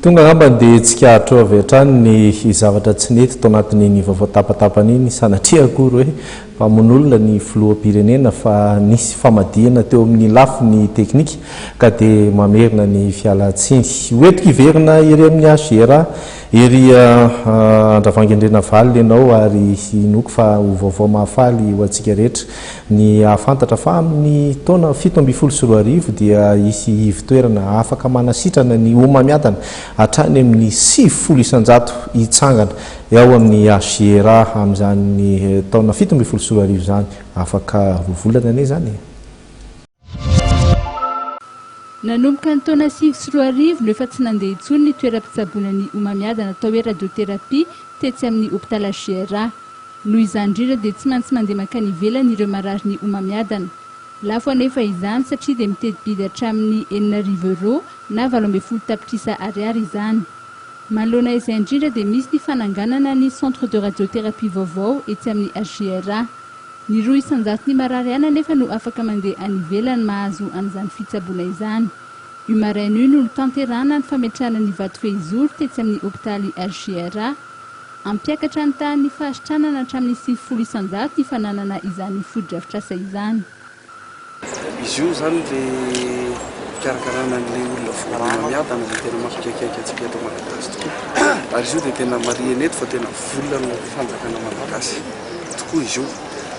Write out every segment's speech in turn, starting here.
Tonga angamba dia tsikaritra avy hatrany ny zavatra tsy nety tao anatin'iny vaovao tapatapany iny, sanatria akory hoe mpamono olona ny filoham-pirenena fa nisy famadihana teo amin'ny lafiny teknika ka dia mamerina ny fialantsiny. Ho entiko hiverina ery amin'ny HJRA ery Andravangy-Andrianavalona ianao ary inoako fa ho vaovao mahafaly ho antsika rehetra Ny hahafantatra fa amin'ny taona 2017 dia hisy ivon-toerana afaka manasitrana ny homamiadana hatrany amin'ny 90% hitsangana ao amin'ny HJRA amin'izany taona 2017 izany. Afaka roa volana anie izany e! Nanomboka ny taona 2009 no efa tsy nandeha intsony ny toeram-pitsaboana ny homamiadana atao hoe radiothérapie tetsy amin'ny hopitaly HJRA. Noho izany indrindra dia tsy maintsy mandeha mankany ivelany ireo mararin'ny homamiadana. Lafo anefa izany satria dia miteti-bidy hatramin'ny 6000 euros na 18 tapitrisa ariary izany. Manoloana izay indrindra dia misy ny fananganana ny centre de radiothérapie vaovao etsy amin'ny HJRA. Ny roa isan-jaton'ny marary ihany anefa no afaka mandeha any ivelany mahazo an'izany fitsaboana izany. Io maraina io no notanterahana ny fametrahana ny vatofehizoro tetsy amin'ny hopitaly HJRA. Hampiakatra ny tahan'ny fahasitranana hatramin'ny 90% ny fananana izany fotodrafitrasa izany. Izy io izany ilay fikarakarana an'ilay olona voa miadana izay tena mampikaikaika antsika eto Malagasy tokoa. Ary izy io dia tena marihina eto fa tena volan'ny fanjakana malagasy tokoa izy io.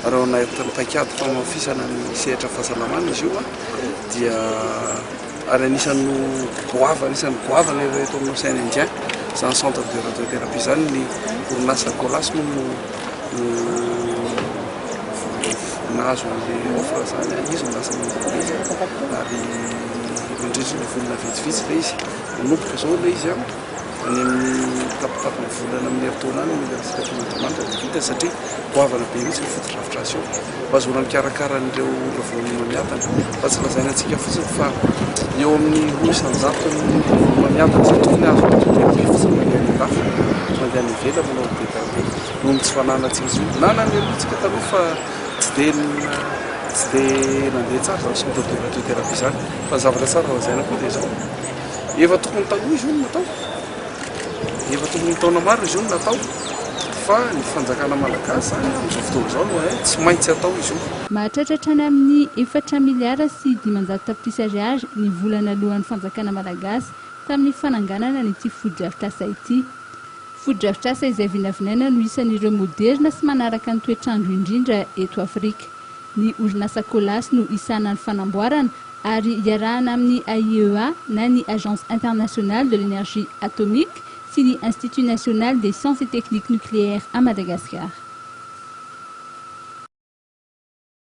Ary ao anatin'ny paikady fanamafisana ny sehatra fahasalamana izy io dia ary anisan'ny goavana, anisan'ny goavana eto amin'ny Océan Indien izany centre de radiothérapie izany, ny orinasa Colas moa no nahazo an'ilay offre izany, izy no lasa nanao ilay izy ary mandritra ny volana vitsivitsy ilay izy, manomboka izao ilay izy an, any amin'ny tapitapin'ny volana amin'ny herintaona any mila sitrapon'Andriamanitra dia vita satria goavana be mihitsy ny fotodrafitrasa io mba ahazoana mikarakara an'ireo olona voa miadana fa tsy lazaina antsika fotsiny fa eo amin'ny 2% ny olona miadana izay tokony hahazo radiothérapie fotsiny mandeha any an-dafy, mandeha any ivelany manao radiothérapie noho ny tsy fananantsika izy io. Na nanana aloha tsika taloha fa tsy dia tsy dia nandeha tsara izany centre de radiothérapie izany fa ny zavatra tsara lazaina koa dia izao. Efa tokony taloha izy io no natao, efa tokony taona maro izy io no natao fa ny fanjakana malagasy zany amin'izao fotoana izao no hoe tsy maintsy atao izy io. Mahatratra hatrany amin'ny efatra miliara sy 500 tapitrisa ariary ny vola naloan'ny fanjakana malagasy tamin'ny fananganana an'ity fotodrafitrasa ity. Fotodrafitrasa izay vinavinaina no isan'ireo moderina sy manaraka ny toetr'andro indrindra eto Afrika. Ny orinasa Colas no hisahana ny fanamboarana ary iarahana amin'ny AIEA na ny Agence Internationale de l'Energie Atomique sy ny Institut National des Sciences et Techniques Nucléaires à Madagascar.